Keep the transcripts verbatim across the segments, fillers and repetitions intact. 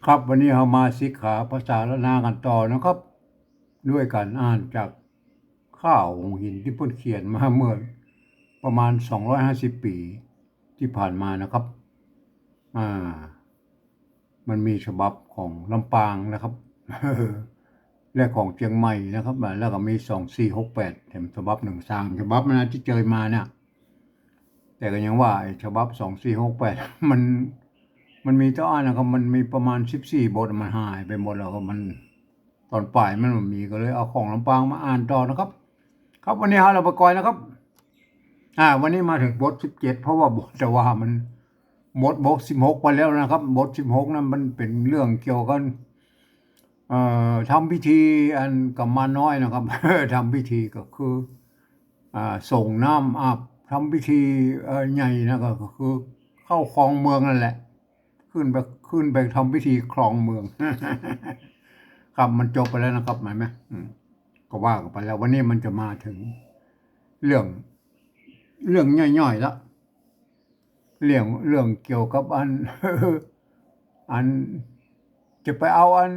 ครับ วันนี้เฮามาสิกขาภาษาล้านนากั๋นต่อนะครับ ด้วยก๋านอ่านจากข่าวหงส์หินตี้เปิ้นเขียนมาเมื่อประมาณสองร้อยห้าสิบปี๋ตี้ผ่านมานะครับ อ่า มันมีฉบับของลำปางนะครับ และของเจียงใหม่นะครับ แล้วก็มีสองสี่หกแปด แถมฉบับนึ่ง สามฉบับนะตี้เจอมาเนี่ย แต่ก็ยังว่าไอ้ฉบับสองสี่หกแปด มัน มันมีเต้าอั้นนะครับ มันมีประมาณสิบสี่บท มันหายไปหมดแล้วครับ มัน ต๋อนป๋ายมันบ่มี ก็เลยเอาของลำปางมาอ่านต่อนะครับ ครับ วันนี้เฮาลาไปก่อนนะครับ อ่า วันนี้มาเถิงบทสิบเจ็ด เพราะว่าบท แต่ว่ามันหมดบทสิบหกไปแล้วนะครับ บทสิบหกนั้นมันเป๋นเรื่องเกี่ยวกับ เอ่อ ทำพิธีอันกุมารน้อยนะครับ ทำพิธีก็คือ อ่า ส่งน้ำอาบ ทำพิธี เอ่อ ใหญ่นะ ก็ ก็คือเข้าครองเมืองนั่นแหละ ขึ้นไป ขึ้นไปทำพิธีครองเมือง ครับ มันจบไปแล้วนะครับ เห็นไหม อืม ก็ว่ากั๋นไปแล้ว วันนี้มันจะมาเถิงเรื่อง เรื่องย่อยๆ ละ เรื่อง เรื่องเกี่ยวกับอัน อัน จะไปเอาอัน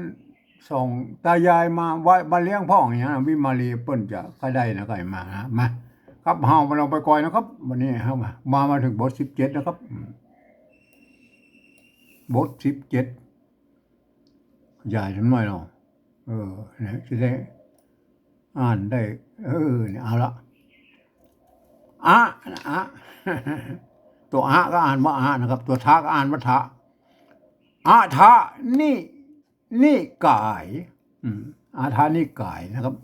สองต๋ายายมาไว้ มาเลี้ยงพ่องอย่างนั้น วิมาลีเปิ้นจะใค่ได้นะ ใค่มานะ มา ครับ เฮามาลองไปก่อนนะครับ วันนี้เฮามา มา มาเถิงบทสิบเจ็ดนะครับ อืม บทสิบเจ็ด ขยายสักหน่อยเนาะ เออ เนี่ย จะได้อ่านได้ เออ เนี่ย เอาละ อะ อะ ตั๋วอะก็อ่านว่าอะนะครับ ตั๋วทะก็อ่านว่าทะ อะทะนิ นิกาย อืม อะทะนิกายนะครับ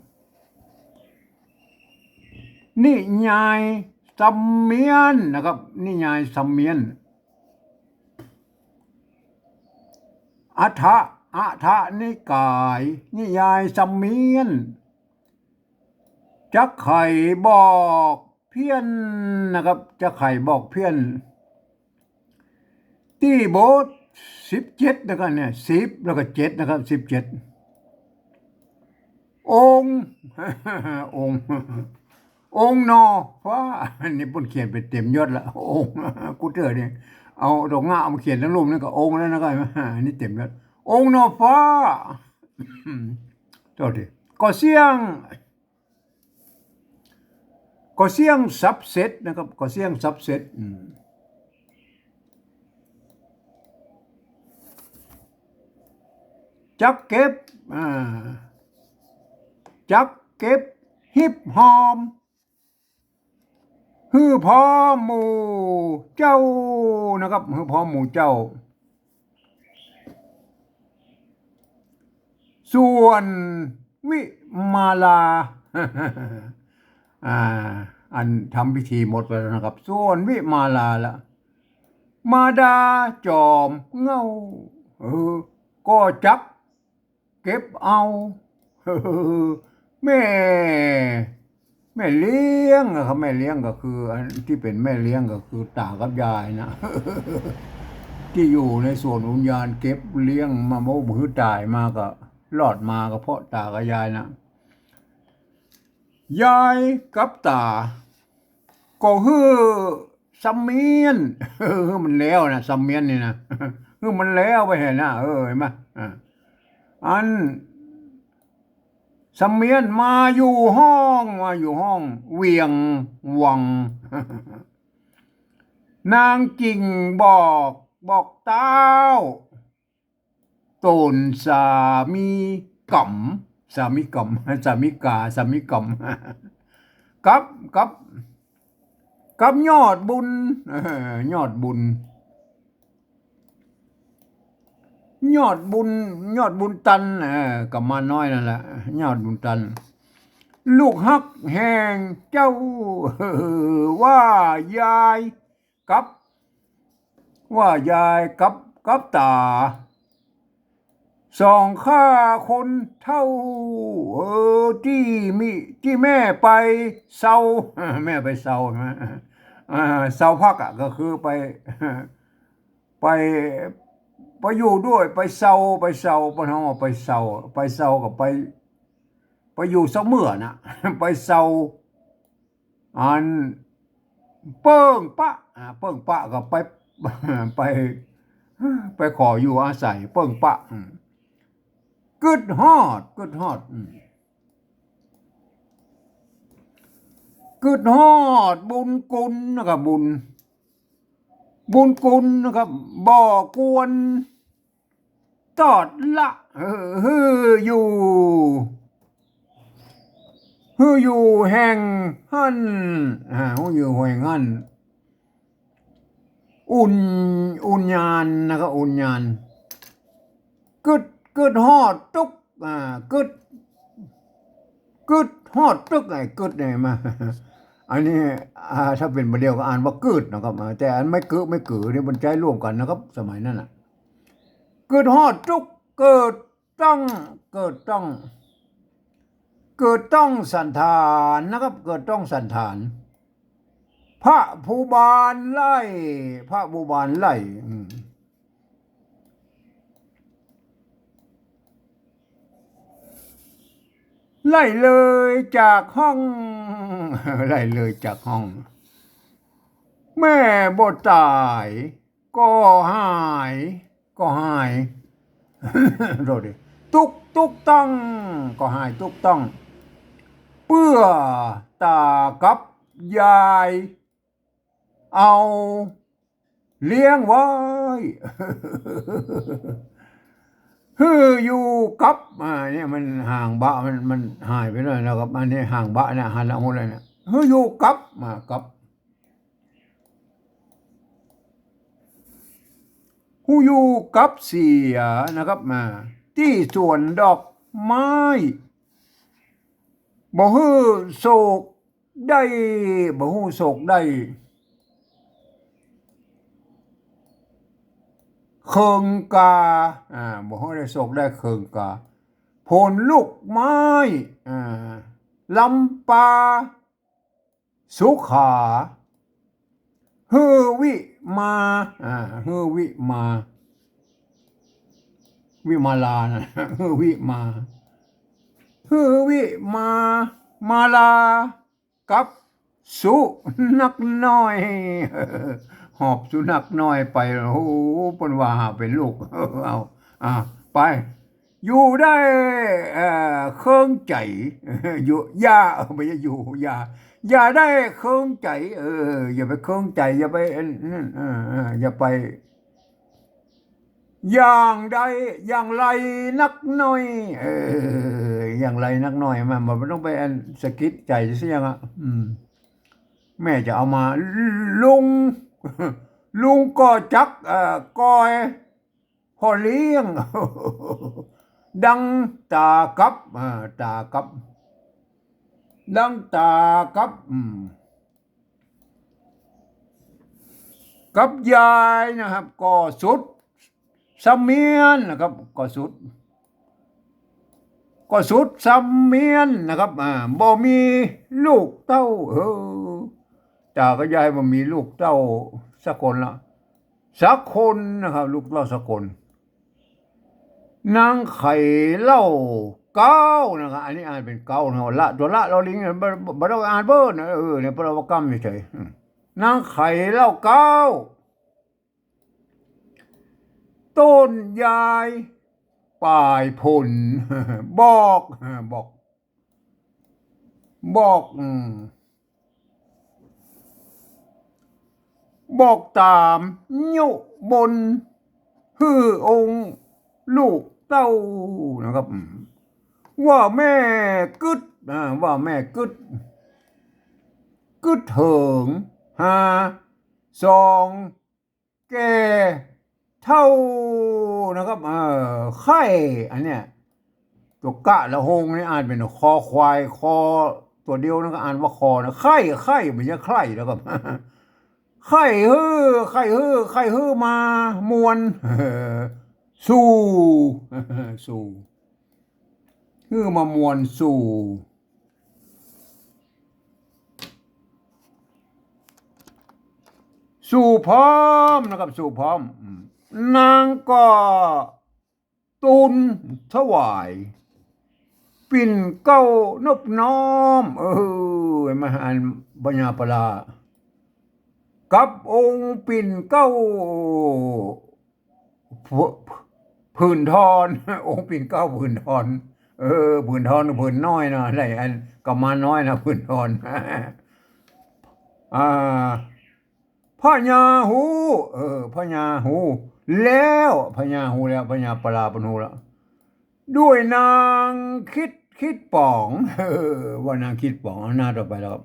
นิยายสเมียนนะครับ นิยายสเมียน อะทะ อะทะนิกาย นิยายสเมียน จะไขบอกเพี้ยนนะครับ จะไขบอกเพี้ยน ตี้บทสิบเจ็ดนะครับ เนี่ย สิบ แล้วก็เจ็ดนะครับ สิบเจ็ด องค์ องค์ องค์นอฟ้า นี่เปิ้นเขียนเป๋นเต็มยศละ องค์ กูเตื้อนี่ เอาตั๋วงะมาเขียนตังลุ่มนี่ก็องค์แล้วนะครับ อันนี้เต็มยศ องค์นอฟ้า โทษที ก็เสี้ยง ก็เสี้ยงสับเสร็จนะครับ ก็เสี้ยงสับเสร็จ อืม จักเก็บ อ่า จักเก็บฮิบหอม หื้อพร้อมหมู่เจ้านะครับ หื้อพร้อมหมู่เจ้า ส่วนวิมาลา อ่า อันทำพิธีหมดไปแล้วนะครับ ส่วนวิมาลาละ มาดาจอมเหง้า เออ ก็จักเก็บเอา แม่ แม่เลี้ยงอะครับ แม่เลี้ยงก็คือ อันตี้เป๋นแม่เลี้ยงก็คือต๋ากับยายนะ ตี้อยู่ในส่วนอุญญาณเก็บเลี้ยงมา บ่หื้อต๋ายมาก็รอดมาก็เพราะต๋ากับยายนะ ยายกับต๋า ก็หื้อสะเมียน หื้อมันแล้วนะ สะเมียนนี่นะ หื้อมันแล้วไปหั้นนะ เออ หันก่อ อ่า อันสะเมียนมาอยู่ห้อง มาอยู่ห้องเวียงวัง นางจึงบอก บอกเต้า ต๋นสามีก๋ำ สามีก๋ำ สามีก๋า สามีก๋ำ กับ กับ กับยอดบุญ เออ ยอดบุญ ยอดบุญ ยอดบุญตัน เออ กุมารน้อยนั่นแหละ ยอดบุญตัน ลูกฮักแห่งเจ้า ว่ายายกับ ว่ายายกับ กับต๋า สองข้าคนเฒ่า เออ ตี้มี ตี้แม่ไปเซา แม่ไปเซาใช่ไหม อ่า เซาพักอะ ก็คือไป ไป ไปอยู่ด้วย ไปเซา ไปเซา ปะน้องว่าไปเซา ไปเซากับไป ไปอยู่เสาเมื่อน่ะ ไปเซา อันเปิ้งปะ อ่า เปิ้งปะก็ไป ไป ไปขออยู่อาศัยเปิ้งป๊ะ อืม กึ๊ดฮอด กึ๊ดฮอด อืม กึ๊ดฮอดบุญกุลนะครับ บุญ บุญกุลนะครับ บ่ควรตอดละ เออ หื้ออยู่ หื้ออยู่แห่งหั้น อ่า หื้ออยู่แห่งหั้น อุ่น อุ่นญาณนะครับ อุ่นญาณ กึ๊ด กึ๊ดฮอดตุ๊ก อ่า กึ๊ด กึ๊ดฮอดตุ๊ก ไอ้กึ๊ดเนี่ยมา อันนี้ อ่า ถ้าเป๋นบาลีก็อ่านว่ากึ๊ดนะครับ แต่อันไม่กึ๊ดไม่กึ๊ดนี่มันใจ๊ร่วมกั๋นนะครับ สมัยนั้นน่ะ กึ๊ดฮอดตุ๊ก เกิดต้อง เกิดต้อง เกิดต้องสัณฐานนะครับ เกิดต้องสัณฐาน พระภูบาลไล่ พระภูบาลไล่ อืม ไล่เลยจากห้อง ไล่เลยจากห้อง แม่บ่ต๋าย ก็หาย ก็หาย โทษที ตุ๊ก ตุ๊กต้อง ก็หายตุ๊กต้อง เปื้อต๋ากับยาย เอาเลี้ยงไว้ หื้ออยู่กับ อ่า เนี่ยมันห่างบะ มัน มันหายไปแล้วนะครับ อันนี้ห่างบะเนี่ย หันหลังหมดเลยเนี่ย หื้ออยู่กับ อ่า กับ หื้ออยู่กับเสียนะครับ อ่า ตี้สวนดอกไม้ บ่หื้อโศกได้ บ่หื้อโศกได้ เคิงกา อ่า บ่หื้อได้โศกได้เคิงกา ผลลูกไม้ อ่า ลำปา สุขา หื้อวิมา อ่า หื้อวิมา วิมาลานะ หื้อวิมา หื้อวิมา มาลา กับสุนัขน้อย หอบสุนัขน้อยไป โอ้โห เปิ้นว่าหาเป๋นลูก เอา อ่า ไป อยู่ได้ เอ่อ เคิงใจ๋ อยู่ อย่า เออ บ่ใจ้อยู่ อย่า อย่าได้เคิงใจ๋ เออ อย่าไปเคิงใจ๋ อย่าไป เออ เออ เออ อย่าไป อย่างใด อย่างไรนักน้อย เออ อย่างไรนักน้อย มัน มันต้องไปอันสะกิดใจ๋เสียงอะ อืม แม่จะเอามา ลุง ลุงก็จัก เอ่อ กอย พ่อเลี้ยง ดังต๋ากับ อ่า ต๋ากับ ดังต๋ากับ อืม กับยายนะครับ ก็สุดสำเมียนนะครับ ก็สุด ก็สุดสำเมียนนะครับ อ่า บ่มีลูกเต้า เออ ต๋ากับยายบ่มีลูกเต้าสักคนละ สักคนนะครับ ลูกเต้าสักคน นางไขเหล้าเก๊านะครับ อันนี้อ่านเป๋นเก๊านะ ละ ตั๋วละ ลอลิงเนี่ย บ่ บ่ต้องอ่านเปิ้นนะ เออ เนี่ย เปิ้นเอามากำเฉยๆ อืม นางไขเหล้าเก๊า ต้นยายป่ายผล บอก บอก บอก อืม บอกต๋ามยุบน หื้อองค์ลูกเต้านะครับ อืม ว่าแม่กึ๊ด อ่า ว่าแม่กึ๊ด กึ๊ดเถิง หา สอง แก่เฒ่านะครับ เออ ใค่ อันเนี้ย ตั๋วกะละหงนี่อ่านเป๋นคอควาย คอตั๋วเดียวนะ ก็อ่านว่าคอนะ ใค่ ใค่ บ่ใจ้ใคร่นะครับ ใค่หื้อ ใค่หื้อ ใค่หื้อมามวลสู่ สู่ หื้อมามวลสู่ สู่พร้อมนะครับ สู่พร้อม อืม นางก็ ตูนถวาย ปิ่นเกล้านบน้อม เออ มาอ่านปัญญาปลา กับองค์ปิ่นเกล้า ผ- ผืนทอน องค์ปิ่นเกล้าผืนทอน เออ ผืนทอนกับผืนน้อยนะ ได้อันกุมารน้อยนะ ผืนทอน อ่า พญาฮู้ เออ พญาฮู้แล้ว พญาฮู้แล้ว พญาปลาเปิ้นฮู้แล้ว ด้วยนางคิด คิดป๋อง เออ ว่านางคิดป๋อง เอาหน้าต่อไปแล้วครับ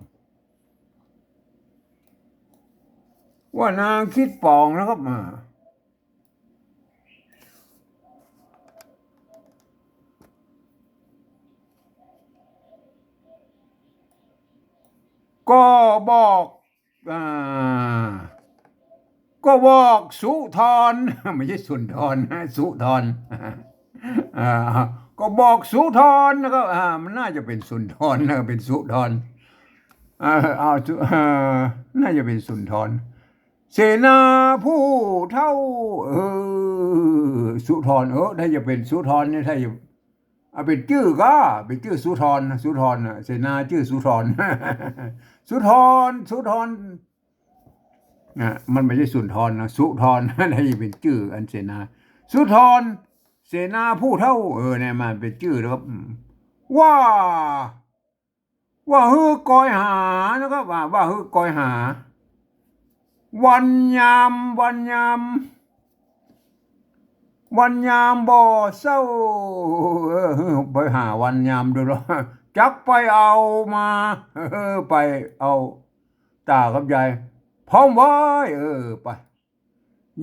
ว่านางคิดป๋องนะครับ อ่า ก็บอก อ่า ก็บอกสุธร ไม่ใช่สุนทรนะ สุธร อ่า ก็บอกสุธรนะครับ อ่า มันน่าจะเป๋นสุนทรนะ เป๋นสุธร อ่า เอาสุ- อ่า น่าจะเป๋นสุนทร เสนาผู้เฒ่า เออ สุธร เออ ถ้าจะเป๋นสุธรเนี่ย ถ้าจะ เอาเป๋นจื้อก็ เป๋นจื้อสุธร สุธรน่ะ เสนาจื้อสุธร สุธร สุธร นะ มันไม่ใช่สุนทรนะ สุธร ได้เป๋นจื้ออันเสนา สุธร เสนาผู้เฒ่า เออ เนี่ย มันเป๋นจื้อแล้วครับ อืม ว่า ว่าหื้อกอยหานะครับ ว่า ว่าหื้อกอยหา วันยาม วันยาม วันยามบ่เศร้า เออ ไปหาวันยามดูเนาะ จักไปเอามา เออ ไปเอา ต๋ากับยาย พร้อมไว้ เออ ไป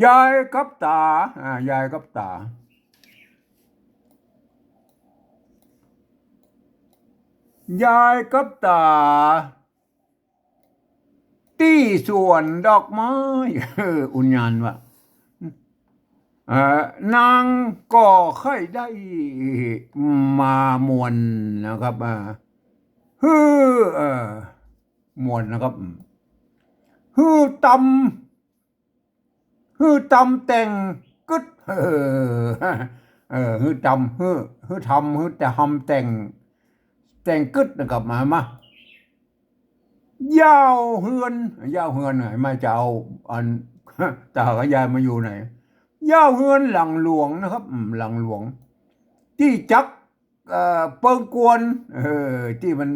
ยายกับต๋า อ่า ยายกับต๋า ยายกับต๋า ตี้สวนดอกไม้ เออ อุญญาณว่า เอ่อ นางก็ใค่ได้มามวนนะครับ อ่า หื้อ เอ่อ มวนนะครับ หื้อตำ หื้อตำแต่งกึ๊ด เออ เออ หื้อตำ หื้อ หื้อทำ หื้อตำแต่ง แต่งกึ๊ดนะครับ มา มา เย้าเฮือน เย้าเฮือน ไหนมาจะเอาอัน ต๋ากับยายมาอยู่ไหน เย้าเฮือนหลังหลวงนะครับ อืม หลังหลวง ตี้จัก เอ่อ เปิงกวน เออ ตี้มัน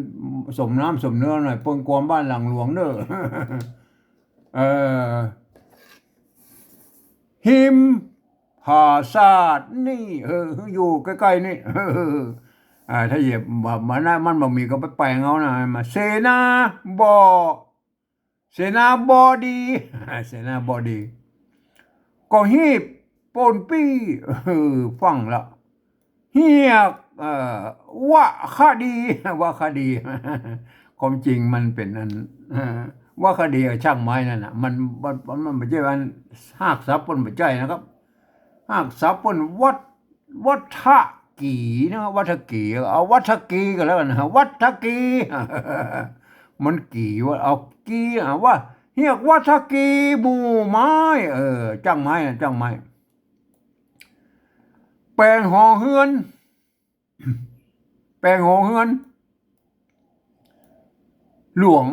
สมน้ำสมเนื้อหน่อย เปิงกวนบ้านหลังหลวงเน่อ เออ ฮิมผาสาทนี่ เออ อยู่ใก้ๆ นี่ เออ อ่า ถ้าเหยียบแบบมันนะ มันบ่มีก็ไปแปลงเอานะ มา เสนาบ่ เสนาบ่ดี เสนาบ่ดี ก็ฮีบป้นปี้ เออ ฟั่งละ เฮียก เอ่อ วะคดี วะคดี ความจริงมันเป๋นอัน เอ่อ วะคดี เอ่อ ช่างไม้นั่นน่ะ มัน มัน มัน มันบ่ใจ้อัน ฮากศัพท์เปิ้นบ่ใจ้นะครับ ฮากศัพท์เปิ้นวัด วัฒกีนะ วัฒกี เอาวัฒกีก็แล้วกั๋นนะ วัฒกี มันกีว่า เอากี อ่ะ ว่า เฮียกวัฒกีหมู่ไม้ เออ จ้างไม้นะ จ้างไม้ แป๋งหอเฮือน แป๋งหอเฮือน หลวง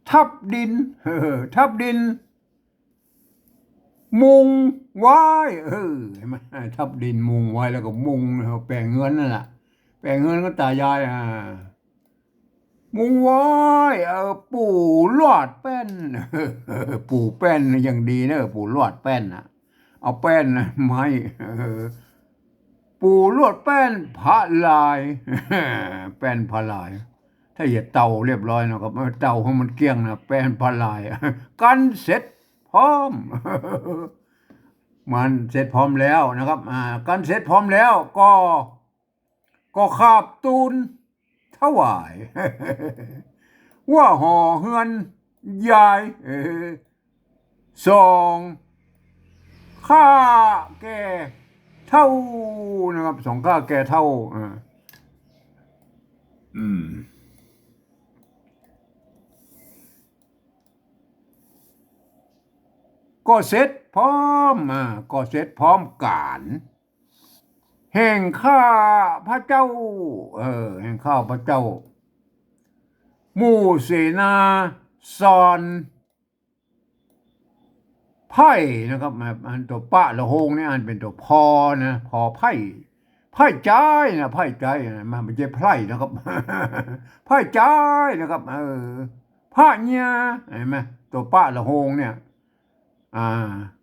ทับดิน เออ ทับดิน มุงไว้ เออ หันก่อ ทับดินมุงไว้ แล้วก็มุง แป๋งเฮือนนั่นแหละ แป๋งเฮือนของต๋ายาย อ่า มุงไว้ เออ ปูหลอดแป้น ปูแป้นอย่างดีเนอะ ปูหลอดแป้นน่ะ เอาแป้นน่ะไม้ เออ ปูหลอดแป้นผะลาย แป้นผะลาย ถ้าจะเตาเรียบร้อยเนาะครับ เออ เตาหื้อมันเกลี้ยงนะ แป้นผะลาย กันเสร็จพร้อม มันเสร็จพร้อมแล้วนะครับ อ่า กันเสร็จพร้อมแล้วก็ ก็ขาบตูนถวาย ว่าหอเฮือนยาย เออ สองข้าแก่เฒ่านะครับ สองข้าแก่เฒ่า อ่า อืม ก็เสร็จพร้อม อ่า ก็เสร็จพร้อมก๋าน แห่งข้าพระเจ้า เออ แห่งข้าพระเจ้า หมู่เสนาสอน ผ ไพร่นะครับ อันตั๋วปะละโฮงนี่อ่านเป๋นตั๋วพอนะ พอไพร่ ไพร่จ๊ายนะ ไพร่จ๊ายนะ มันบ่ใจ้ไพร่นะครับ ไพร่จ๊ายนะครับ เออ พระญา หันก่อ ตั๋วปะละโฮงเนี่ย อ่า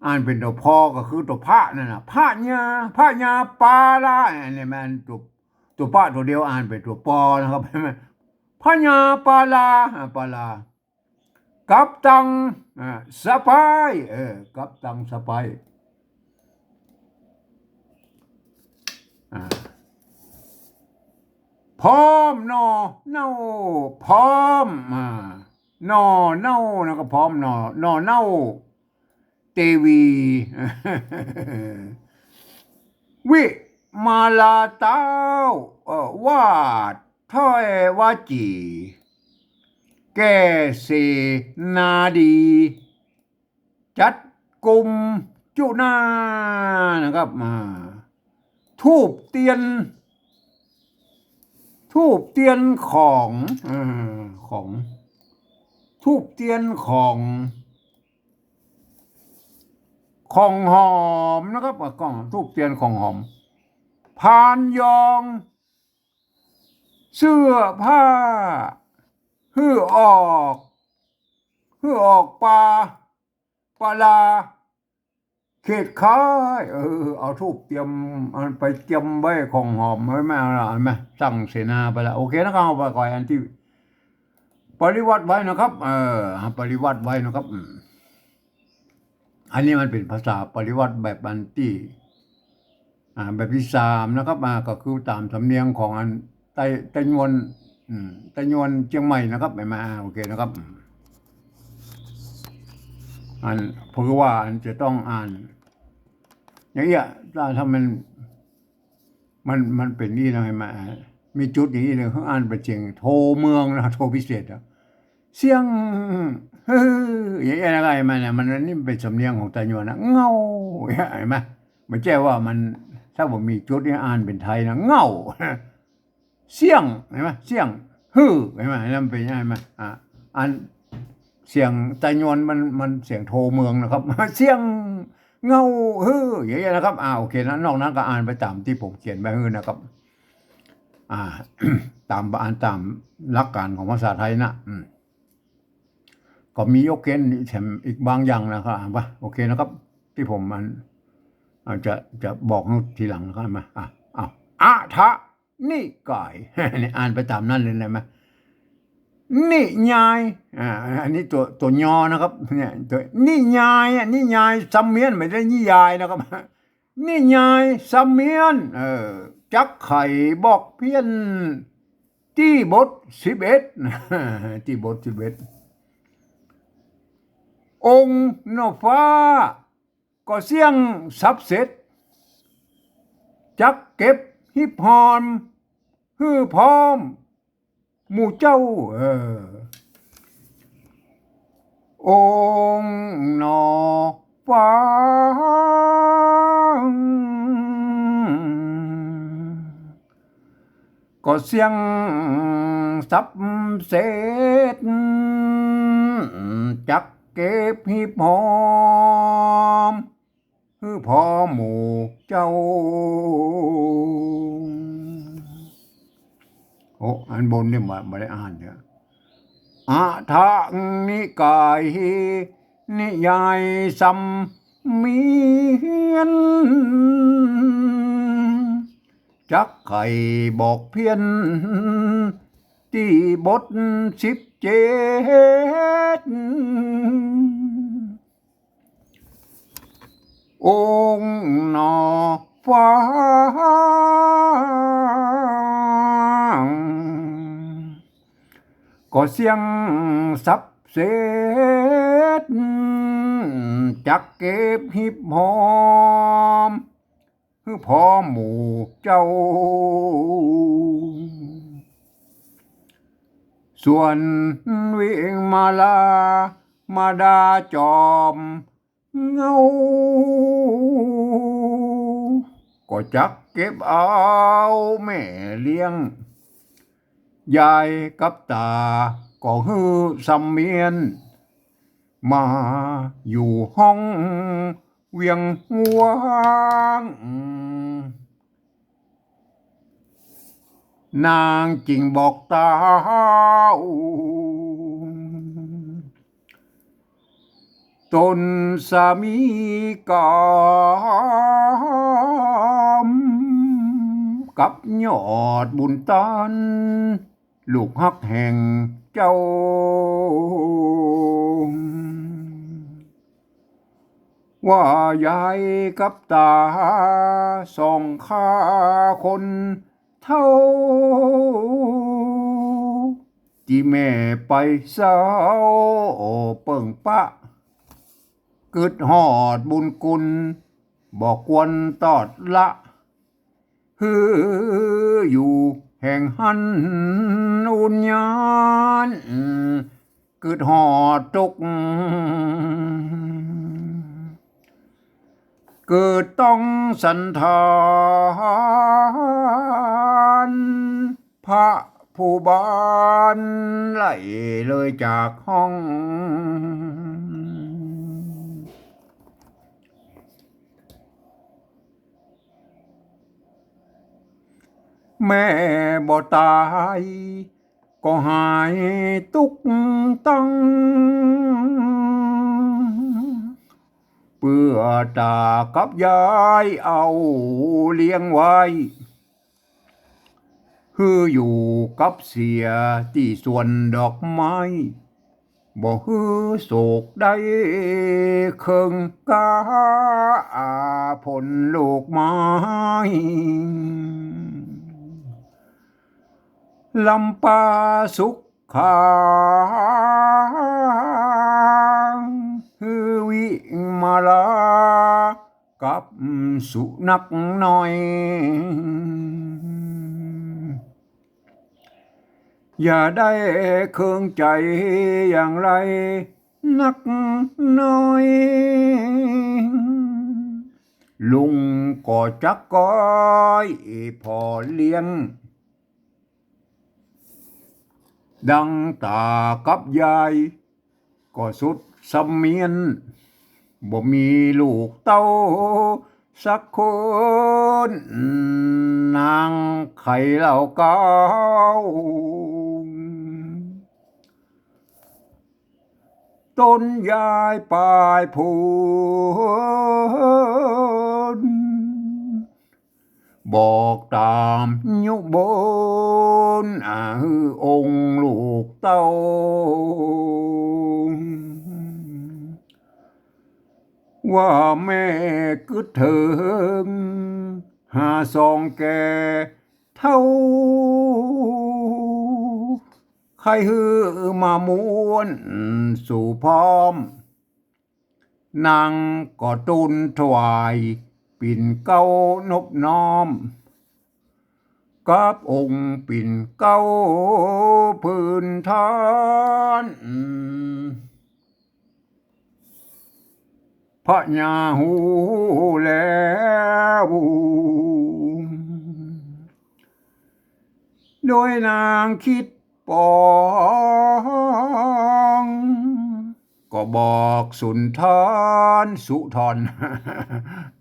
อ่านเป๋นตั๋วพอก็คือตั๋วพระนั่นน่ะ พระญา พระญาปาลา อันนี้มันตั๋ว ตั๋วปะตั๋วเดียวอ่านเป๋นตั๋วปอนะครับ หันก่อ พระญาปาลา อ่า ปาลา กับตัง อ่า สะป๊าย เออ กับตังสะป๊าย อ่า พร้อมหน่อเน่า พร้อม อ่า หน่อเน่านะครับ พร้อมหน่อ หน่อเน่า เตวี วิมาลาเต้า เอ่อ วาดถ้อยวาจี แก่เสนาดี จัดกุมจุนานะครับ อ่า ธูปเตียน ธูปเตียนของ เออ ของ ธูปเตียนของ ของหอมนะครับ อ่ะ ของธูปเตียนของหอม พานยอง เสื้อผ้า หื้อออก หื้อออกปา ปาลา เขตคาย เออ เอาธูปเตียม อันไปเตียมไว้ของหอมไว้ แม่นละ หันก่อ สั่งเสนาไปละ โอเคนะครับ เอาไปก่อน อันตี้ปริวรรตไว้นะครับ เออ ปริวรรตไว้นะครับ อืม อันนี้มันเป๋นภาษาปริวรรตแบบอันตี้ อ่า แบบตี้สามนะครับ อ่า ก็คือต๋ามสำเนียงของอันไต ไตยวน อืม ไตยวนเจียงใหม่นะครับ หันก่อ อ่า โอเคนะครับ อืม อัน เพราะว่าอันจะต้องอ่าน อย่างเงี้ย ถ้า ถ้ามัน มัน มันเป๋นอี้นะ หันก่อ มีจุดอย่างอี้เลย อ่านเป๋นเสียงโทเมืองนะ โทพิเศษอะ เสียง เฮ้อ อย่างเงี้ยนะ หันก่อ มัน มัน นี่มันเป๋นสำเนียงของไตยวนนะ เง่า หันก่อ มันบ่ใจ้ว่ามัน ถ้าบ่มีจุดนี่อ่านเป๋นไทยนะ เง่า เสี้ยง หันก่อ เสี้ยง หื้อ หันก่อ นั่นเป๋น หันก่อ อ่ะ อันเสียงไตยวนมัน มันเสียงโทเมืองนะครับ เสี้ยง เง่า หื้อ อย่างเงี้ยนะครับ อ่า โอเคนะ นอกนั้นก็อ่านไปต๋ามตี้ผมเขียนไว้หื้อนะครับ อ่า ต๋าม อ่านต๋ามหลักการของภาษาไทยนะ อืม ก็มียกเว้นแถมอีกบางอย่างนะครับ อ่ะ ว่า โอเคนะครับ ตี้ผมอัน อาจจะ จะบอกหื้อทีหลังนะครับ มา อ่ะ อ้าว อัฏฐนิกาย นี่อ่านไปต๋ามนั้นเลยได้ไหม นิยาย อ่า อันนี้ตั๋ว ตั๋วยอนะครับ เนี่ย ตั๋วนิยายอ่ะ นิยายสำเมียน บ่ใจ้นิยายนะครับ นิยายสำเมียน เออ จักไขบอกเพี้ยน ตี้บทสิบเอ็ด ตี้บทสิบเอ็ด องค์หน่อฟ้า ก็เสี้ยงสับเสร็จ จักเก็บหีบหอม หื้อพร้อม หมู่เจ้า เออ องค์หน่อฟ้า ก็เสี้ยงสับเสร็จ จักเก็บหีบหอม หื้อพร้อมหมู่เจ้า โอ้ อันบนนี่บ่ บ่ได้อ่านเนี่ย อัฏฐนิกาย นิยายสำเมียน จักไขบอกเพี้ยน ตี้บทสิบเจ็ด องค์หน่อฟ้า ก็เสี้ยงสับเสร็จ จักเก็บหีบหอม หื้อพร้อมหมู่เจ้า ส่วนวิมาลา มาดาจอมเหงา ก็จักเก็บเอาแม่เลี้ยง ยายกับต๋าก็หื้อสำเมียน มาอยู่ห้องเวียงหลวง นางจึงบอกเต้า ต๋นสามีกำ กับยอดบุญตัน ลูกฮักแห่งเจ้า ว่ายายกับต๋าสองข้าคนเฒ่า ตี้แม่ไปเศร้าเปิ้งปะ กึ๊ดฮอดบุญคุณ บ่ควรตอดละ หื้ออยู่แห่งหั้นอุ่นยาน กึ๊ดฮอดตุ๊ก กึ๊ดต้องสันถาน พระผู้บานไหลเลยจากห้อง แม่บ่ต๋าย ก็หายตุ๊กตัง เปื้อต๋ากับยายเอาเลี้ยงไว้ หื้ออยู่กับเสียตี้สวนดอกไม้ บ่หื้อโศกได้เคิงกา ผลลูกไม้ ลำปาสุขขัง หื้อวิมาลา กับสุนัขน้อย อย่าได้เคิงใจ๋อย่างไรนักน้อย ลุงก็จักก้อยผ่อเลี้ยง ดังต๋ากับยาย ก็สุดสำเมียน บ่มีลูกเต้าสักคน นางไขเล่าเกล้า ต๋นยายปายพูน บอกต๋ามยุบน อา หื้อองค์ลูกเต้า ว่าแม่กึ๊ดเถิง หาสองแก่เฒ่า ใค่หื้อมาม้วนสู่พร้อม นางก็ตูนถวาย ปิ่นเกล้านบน้อม กับองค์ปิ่นเกล้าพื้นฐาน พญาฮู้แล้ว โดยนางคิดปอง ก็บอกสุนทร สุทร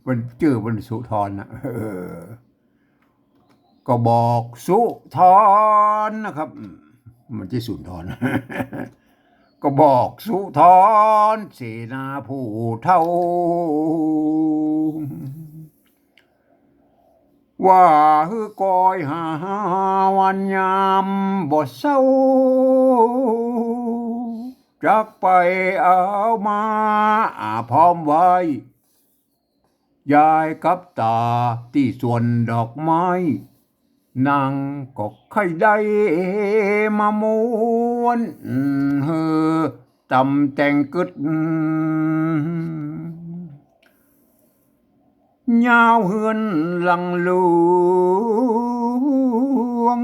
มันจื้อมันสุทรนะ เออ ก็บอกสุทรนะครับ อืม มันจะสุนทร ก็บอกสุทรเสนาผู้เฒ่า ว่าหื้อก้อยหาวันยามบ่เศร้า จักไปเอามาอาพร้อมไว้ ยายกับต๋าตี้สวนดอกไม้ นางก็ใค่ได้มาม้วน หื้อตำแต่งกึ๊ด ยาวเฮือนหลังหลวง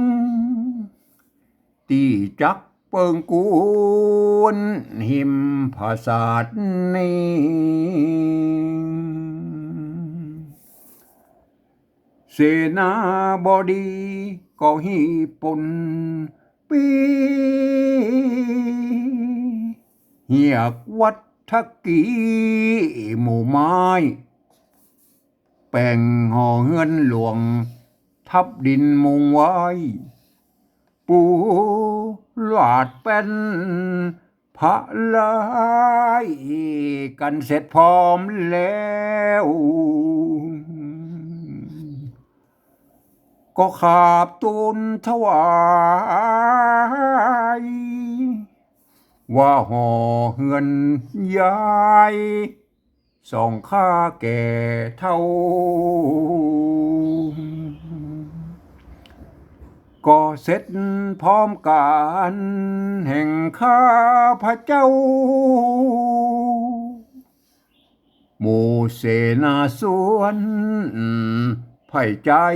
ตี้จักเปิงกวนหิมผาสาทนี้ เสนาบดีก็ฮี่ปนปี้ เฮียกวัด ทักกี้หมู่ไม้ แป๋งหอเฮือนหลวง ทับดินมุงไว้ ปูหลาดแป้น พระลายกั๋นเสร็จพร้อมแล้ว ก็ขาบตูนถวาย ว่าหอเฮือนยาย สองข้าแก่เฒ่า ก็เสร็จพร้อมกั๋นแห่งข้าพเจ้า หมู่เสนาสวนไพร่ใจ๊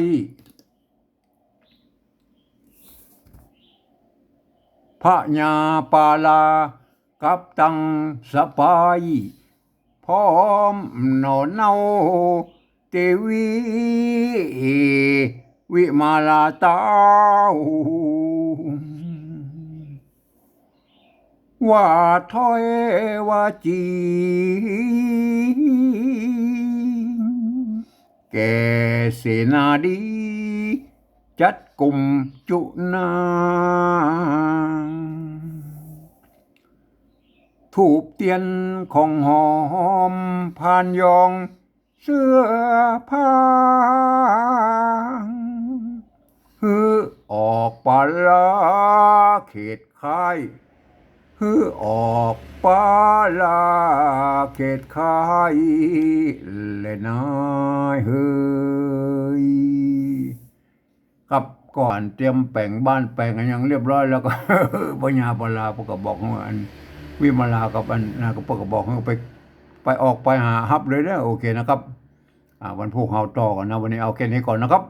พญาปาลากับตังสะปาย พร้อมหน่อเนาเตวี วิมาลาเต้า ว่าถ้อยว่าจี แก่เสนาดี จัดกุมจุนาง ธูปเตียนของหอม พานยองเสื้อผ้า หื้อออกปาลาเขตค่าย หื้อออกปาลาเขตค่าย แลนายเหย ครับ ก็อันเตรียมแป๋งบ้านแป๋งอะหยังเรียบร้อยแล้วก็ พญาปาลาเปิ้นก็บอกหื้ออันวิมาลากับอันนั้นก็เปิ้นก็บอกหื้อไป ไปออกไปหาฮับเลยเน่อ โอเคนะครับ อ่า วันพูกเฮาต่อกั๋นนะ วันนี้เอาแค่นี้ก่อนนะครับ